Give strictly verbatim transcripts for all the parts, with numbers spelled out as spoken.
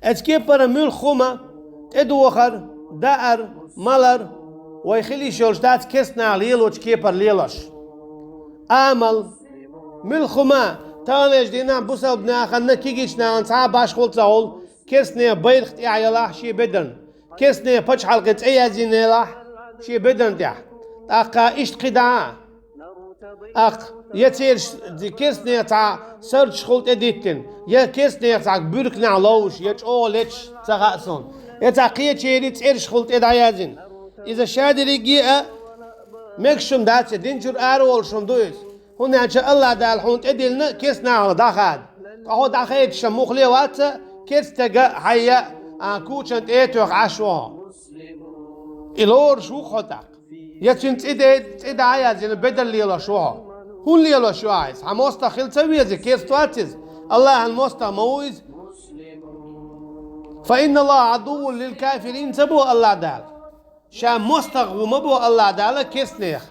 Эцу кепара муьлхха хӀума, тӀедохар, даар, малар, вай хила йиш йолуш дац керстанаха лелочу кепара лелош. Амал, муьлхха хӀума, таханлерчу дийнахь бусалба нахана, кегийчу нахана цхьа а башхо ца хуьлу, керстанийн байракх тӀехь ялахь шен бедарна, керстанийн пачхьалкхан цӀе яздина ялахь шен бедарна тӀехь. ТӀаккха иштта кхидӀа а. Аккха, я цераш керстанех цхьа сардаш хуьлу тӀедиттина, я керстанех цхьа буьрканехь ловзуш, я чӀогӀа леташ, ца хаьа суна, я цхьа кхечеран цӀераш хуьлу тӀе дӀаяздина. Иза ша дерриге а мегаш хӀума дац, я дин чуьра араволуш хӀума ду иза. ХӀунда аьлча АллахӀ Дала хьуна тӀедиллина керстанахах дӀахада. Ткъа хьо дӀахедаш муххале вац, керста стеган хьайн а кучан тӀе а тоьхна Ӏаш ву хьо. И лоруш ву хьо тӀаккха. Я цуьнан цӀе де-, цӀе дӀа а яздина, бедар лелош ву хьо. ХӀунда лелош ю ахьа иза? Хьан мостагӀ хила ца веза, керста вац иза? АллахӀан мостагӀ ма ву иза? «Фа инна Аллаха Ӏадуввун лил кафирин» ца боху АллахӀ Дала? Ша мостагӀ ву ма боху АллахӀ Дала керстанех.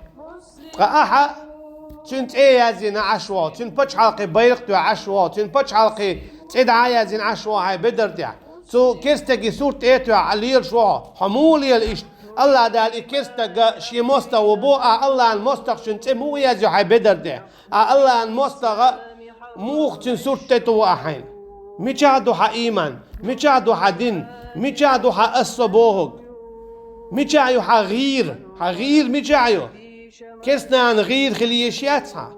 Ткъа ахьа цуьнан цӀе яздина Ӏаш ву хьо, цуьнан пачхьалкхан байракх тоьхна Ӏаш ву хьо, цуьнан пачхьалкхан цӀе дӀа а яздина Ӏаш ву хьо хьайн бедар тӀехь. Цу керста стеган сурт тӀе а тоьхна лелаш ву хьо. Хьо муха лела иштта? АллахӀ Дала и керста стаг шен мостагӀ ву боху, ахьа АллахӀан мостагӀчун цӀе муха язйо хьайн бедар тӀе? Ахьа АллахӀан мостагӀ муха цуьнан сурт тӀе туху ахьа хьайна? Мичахь ду хьан ийман? Мичахь ду хьан дин? Мичахь ду хьан ас со бохург? Мичахь ю хьан гӀийра? Хьан гӀийра мичахь ю? Керстанан гӀийра хила езаш яц хьан?